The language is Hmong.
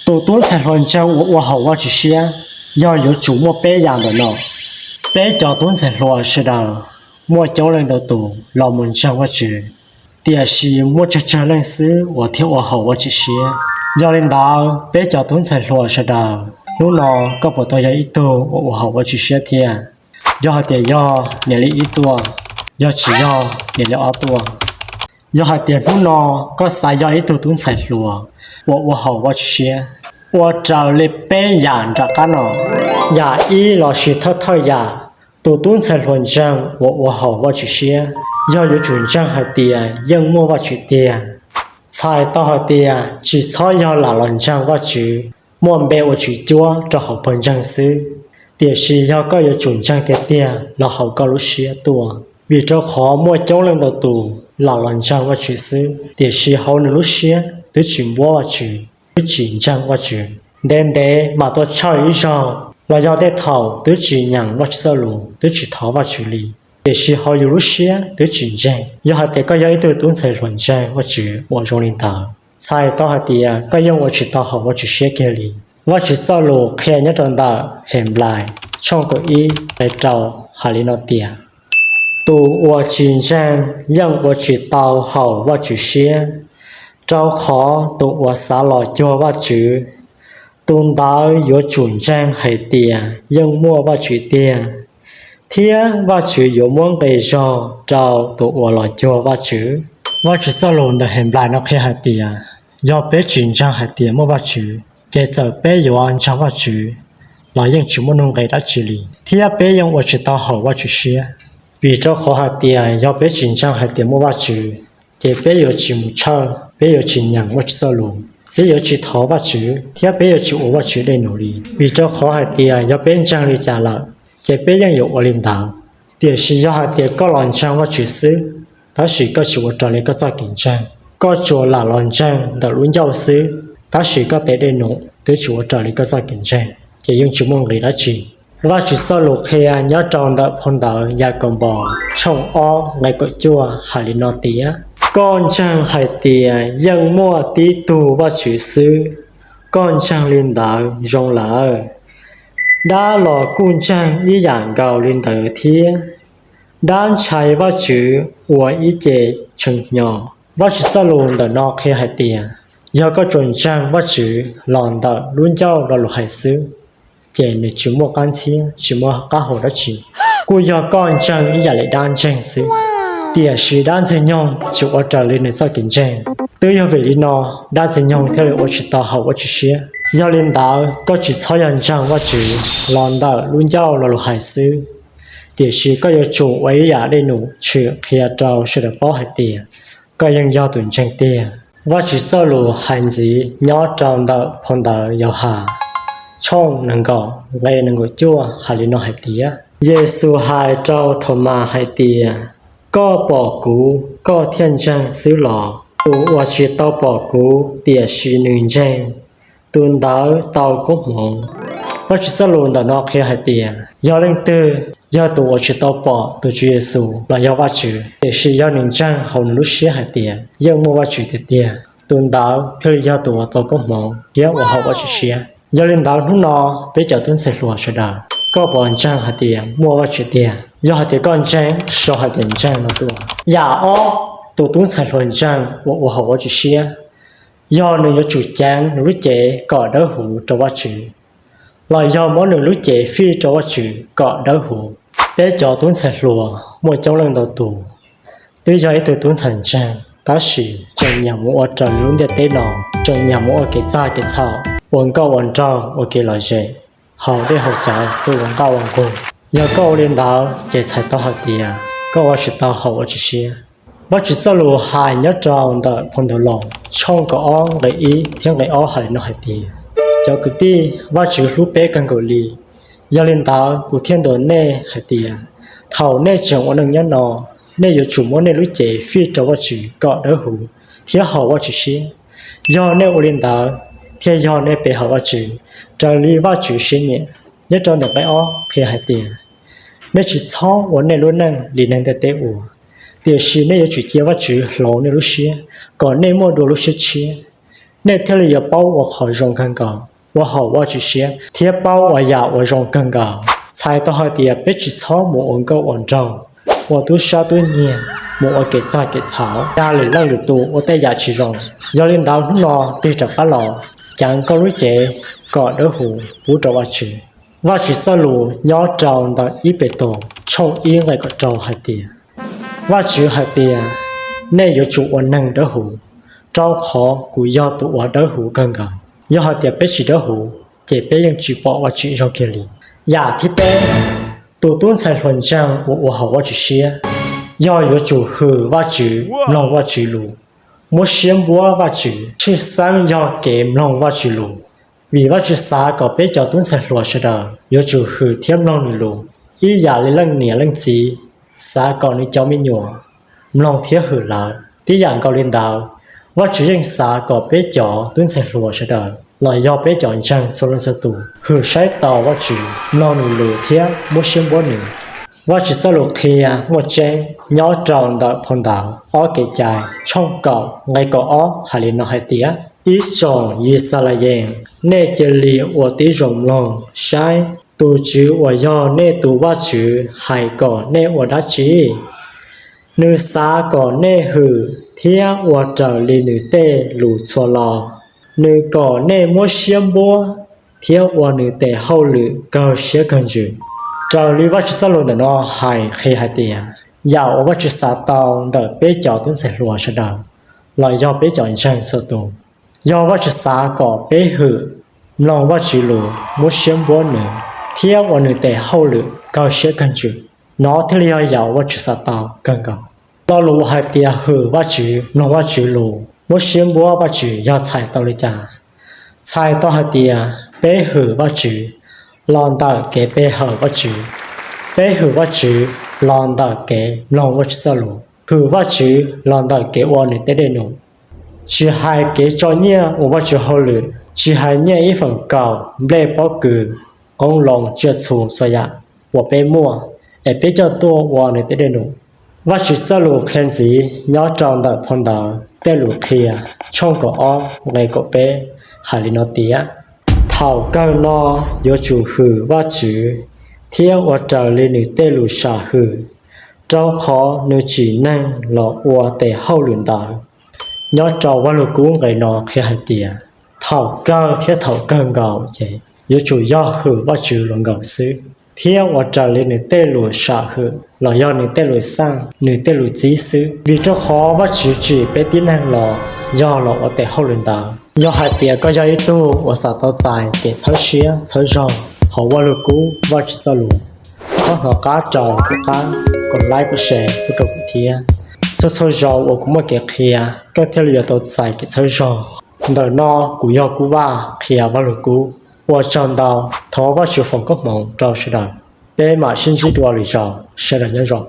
Tus tub ntxhais hluas ntseeg uas ua haum Vajtswv siab yog yuav tsum muaj peb yam ntawm no. Peb cov tub ntxhais hluas sawv daws muaj coob leej ntau tus los mus ntseeg Vajtswv, tiam sis muaj tsawg tsawg leej xwb uas thiaj ua haum Vajtswv siab. Yog li ntawd, peb cov tub ntxhais hluas sawv daws, hnub no koj puas tau yog ib tug uas ua haum Vajtswv siab thiab? Yog hais tias yog, nias li ib tuaj. Yog tsis yog, nias li ob tuaj. Yog hais tias hnub no koj xav yog ib tug tub ntxhais hluas uas ua haum Vajtswv siab, ua raws li peb yam nram qab no. Yam ib lossis thawj thawj yam, tus tub ntxhais hluas ntseeg uas ua haum Vajtswv siab yog yuav tsum ntseeg hais tias yeej muaj Vajtswv tiag. Txhais tau hais tias tsis txhob yog lam los ntseeg Vajtswv, muaj npe ua tswv cuab rau hauv pawg ntseeg xwb, tiam sis yog koj yuav tsum ntseeg tiag tiag los hauv koj lub siab tuaj. Vim rau qhov muaj coob leej ntau tus lam los ntseeg Vajtswv xwb, tiam sis hauv nws lub siab twb tsis npuab Vajtswv, twb tsis ntseeg Vajtswv. Ntev ntev mam tuaj tshawj ib zaug, los yog tej thaum twb tsis nyeem Vajtswv txoj lus, twb tsis thov Vajtswv li, tiam sis hauv yus lub siab twb tsis ntseeg. Yog hais tias koj yog ib tug tub ntxhais hluas ntseeg Vajtswv uas zoo li ntawd, txhais tau hais tias koj yeej ua tsis tau haum Vajtswv siab kiag li. Vajtswv txoj lus qhia nyob rau ntawm Henplais tshooj kaum ib nqe rau hais li no tias: Tus uas tsis ntseeg yeej ua tsis tau haum Vajtswv siab, rau qhov tus uas xav los cuag Vajtswv, tus ntawd yuav tsum ntseeg hais tias yeej muaj Vajtswv tiag, thiab Vajtswv yuav muab nqi zog rau tus uas los cuag Vajtswv. Vajtswv txoj lus ntawm Henplais no qhia hais tias, yog peb tsis ntseeg hais tias muaj Vajtswv, ces txawm peb yuav ntseeg Vajtswv los yeej tsis muaj nuj nqis dab tsi li, thiab peb yeej ua tsis tau haum Vajtswv siab. Vim rau qhov hais tias yog peb tsis ntseeg hais tias muaj Vajtswv, ces peb yuav tsis mus tshawj, peb yuav tsis nyeem Vajtswv txoj lus, peb yuav tsis thov Vajtswv, thiab peb yuav tsis ua Vajtswv dej num li. Vim rau qhov hais tias yog peb ntseeg li cas lawm, ces peb yeej yuav ua li ntawd. Tiam sis yog hais tias koj los ntseeg Vajtswv xwb, tab sis koj tsis ua raws li koj txoj kev ntseeg, koj tsuas lam los ntseeg ntawm lub ncauj xwb, tab sis koj tes dej num twb tsis ua raws li koj txoj kev ntseeg, ces yeej tsis muaj nqis dab tsi. Vajtswv txoj lus qhia nyob rau ntawm phau ntawv Yakaunpaus tshooj ob nqe kaum cuaj hais li no tias: Koj ntseeg hais tias yeej muaj tib tug Vajtswv xwb, koj ntseeg li ntawd zoo lawm. Dab los kuj ntseeg ib yam nkaus li ntawd thiab. Dab ntshai Vajtswv ua ib ce tshee hnyo. Vajtswv txoj lus ntawm no qhia hais tias, yog koj tsuas ntseeg Vajtswv los ntawm lub ncauj lo lus hais xwb, ces nws tsis muaj qab ntxhiab, tsis muaj qab hau dab tsi. Kuj yog koj ntseeg ib yam li dab ntseeg xwb, tiam sis dab ntxwg nyoog tsis ua raws li nws txoj kev ntseeg. Twb yog vim li no, dab ntxwg nyoog thiaj li ua tsis tau haum Vajtswv siab. Yog li ntawd, koj tsis txhob yog ntseeg Vajtswv los ntawm lub ncauj lo lus hais xwb, tiam sis koj yuav tsum ua ib yam dej num tshwm qhia rau sawv daws paub hais tias koj yeej yog tus ntseeg tiag. Vajtswv txoj lus hais ntxiv nyob rau ntawm phau ntawv Yauhas tshooj nees nkaum nqe nees nkaum cuaj hais li no hais tias: Yexus hais rau Thaumas hais tias, koj pom kuv koj thiaj ntseeg xwb los? Tus uas tsis tau pom kuv tiam sis nws ntseeg, tus ntawd tau koob hmoov. Vajtswv txoj lus ntawm no qhia hais tias, yog leej twg, yog tus uas tsis tau pom tus Tswv Yexus los yog Vajtswv, tiam sis yog nws ntseeg hauv nws lub siab hais tias yeej muaj Vajtswv tiag tiag, tus ntawd thiaj li yog tus uas tau koob hmoov thiab ua haum Vajtswv siab. Yog li ntawd, hnub no peb cov tub ntxhais hluas sawv daws, koj puas ntseeg hais tias muaj Vajtswv tiag? Yog hais tias koj ntseeg, sau hais tias ntseeg no tuaj. Yam ob, tus tub ntxhais hluas ntseeg uas ua haum Vajtswv siab, yog nws yuav tsum ceev nws lub cev kom dawb huv rau Vajtswv, los yog muab nws lub cev fij rau Vajtswv kom dawb huv. Peb cov tub ntxhais hluas muaj coob leej ntau tus, twb yog ib tug tub ntxhais ntseeg, tab sis tseem nyiam mus ua raws li lub ntiaj teb no, tseem nyiam mus ua kev txaj kev txhaum, ua nkauj ua nraug, ua kev lom zem, haus dej haus cawv, tuaj ua nqaj ua nqug. Yog koj ua li ntawd, ces txhais tau hais tias koj ua tsis tau haum Vajtswv siab. Vajtswv txoj lus hais nyob rau ntawm phau ntawv Loos tshooj kaum ob nqe ib thiab nqe ob hais li no hais tias, cov kwv tij, Vajtswv hlub peb kawg nkaus li. Yog li ntawd, kuv thiaj ntuas nej hais tias, thaum nej tseem ua neej nyob no, nej yuav tsum muab nej lub cev fij rau Vajtswv kom dawb huv thiab haum Vajtswv siab. Yog nej ua li ntawd, thiaj yog nej pe hawm Vajtswv raws li Vajtswv siab nyiam. Nyob rau ntawm nqe ob qhia hais tias, nej tsis txhob ua nej lub neej li neeg ntiaj teb ua, tiam sis nej yuav tsum cia Vajtswv hloov nej lub siab kom nej muaj dua lub siab tshiab. Nej thiaj li yuav paub ua qhov zoo kawg nkaus, ua haum Vajtswv siab thiab paub ua yam uas zoo kawg nkaus. Txhais tau hais tias peb tsis txhob mus ua nkauj ua nraug, ua tub sab tub nyiag, mus ua kev txog kev txhaum, dag lwm leej lwm tus ua tej yam tsis zoo. Yog li ntawd hnub no tig rov qab los, cav nkauj lub cev kom dawb huv pub rau Vajtswv. Vajtswv txoj lus nyob rau ntawm ib Petus tshooj ib nqe kaum rau hais tias, Vajtswv hais tias, nej yuav tsum ua neeg dawb huv, rau qhov kuv yog tus uas dawb huv kawg nkaus. Yog hais tias peb tsis dawb huv, ces peb yeej tsis pom Vajtswv zoo kiag li. Yam thib peb, tus tub ntxhais hluas ntseeg uas ua haum Vajtswv siab, yog yuav tsum hwm Vajtswv, mloog Vajtswv lus, muab siab npuab Vajtswv. Tshwj xeeb yog kev mloog Vajtswv lus, vim Vajtswv xav kom peb cov tub ntxhais hluas sawv daws yuav tsum hwm thiab mloog nws lus, ib yam li leej niam leej txiv xav kom nws cov me nyuam mloog thiab hwm lawv. Tib yam nkaus li ntawd, Vajtswv yeej xav kom peb cov tub ntxhais hluas sawv daws los yog peb cov ntseeg txhua leej txhua tus hwm saib taus Vajtswv, mloog nws lus thiab muab siab npuab nws. Vajtswv txoj lus qhia muaj tseeb nyob rau ntawm phau ntawv ob Kev cai tshooj kaum nqe kaum ob hais li no hais tias, ib tsoom Yixalayees, nej cia li ua tib zoo mloog saib tus Tswv uas yog nej tus Vajtswv hais kom nej ua dab tsi. Nws xav kom nej hwm thiab ua raws li nws tej lus txhua lo. Nws kom nej muab siab npuab thiab ua nws tes hauj lwm kawg siab kawg ntsws. Raws li Vajtswv txoj lus ntawm no hais qhia hais tias, yam uas Vajtswv xav tau ntawm peb cov tub ntxhais hluas sawv daws los yog peb cov ntseeg txhua tus, yog Vajtswv xav kom peb hwm, mloog Vajtswv lus, muab siab npuab nws, thiab ua nws tes hauj lwm kawg siab kawg ntsws. Nov thiaj li yog yam uas Vajtswv xav tau kawg nkaus. Lo lus hais tias hwm Vajtswv, mloog Vajtswv lus, muab siab npuab Vajtswv yog txhais tau li cas? Txhais tau hais tias peb hwm Vajtswv los ntawm kev pe hawm Vajtswv, peb hwm Vajtswv los ntawm kev mloog Vajtswv txoj lus, hwm Vajtswv los ntawm kev ua nws tej dej num. Tsis hais kev tso nyiaj ua Vajtswv hauj lwm, tsis hais nyiaj ib feem kaum, nplej pob kws, qoob loo, tsiaj txhu txhua yam uas peb muaj es peb coj tuaj ua nws tej dej num. Vajtswv txoj lus qhia ntxiv nyob rau ntawm phau ntawv Tej Lus Qhia tshooj kaum ob nqe kaum peb hais li no tias, thaum kawg no yuav tsum hwm Vajtswv thiab ua raws li nws tej lus sam hwm, rau qhov nws tsim neeg los ua tes hauj lwm ntawd. Nyob rau Vajluskub nqe no qhia hais tias, thaum kawg thiab thaum kawg nkaus ces yuav tsum yog hwm Vajtswv los nkaus xwb, thiab ua raws li nws tej lus sam hwm los yog nws tej lus xaj, nws tej lus txib xwb. Vim rau qhov Vajtswv tsim peb tib neeg los yog los ua tes hauj lwm ntawd. Yog hais tias koj yog ib tug uas xav tau txais kev txhawb siab txhawb zog hauv Vajluskub Vajtswv txoj lus, txhob hnov qab rau kuv qab kom like kom share pub rau kuv thiab. Txhua txhua zaus uas kuv muaj kev qhia, koj thiaj li yuav tau txais kev txhawb zog. Ntawm no kuv yog Kub Vaj qhia Vajluskub. Ua tsaug ntau, thov Vajtswv foom koob hmoov rau sawv daws. Peb mam sib ntsib dua lwm zaus, sawv daws nyob zoo.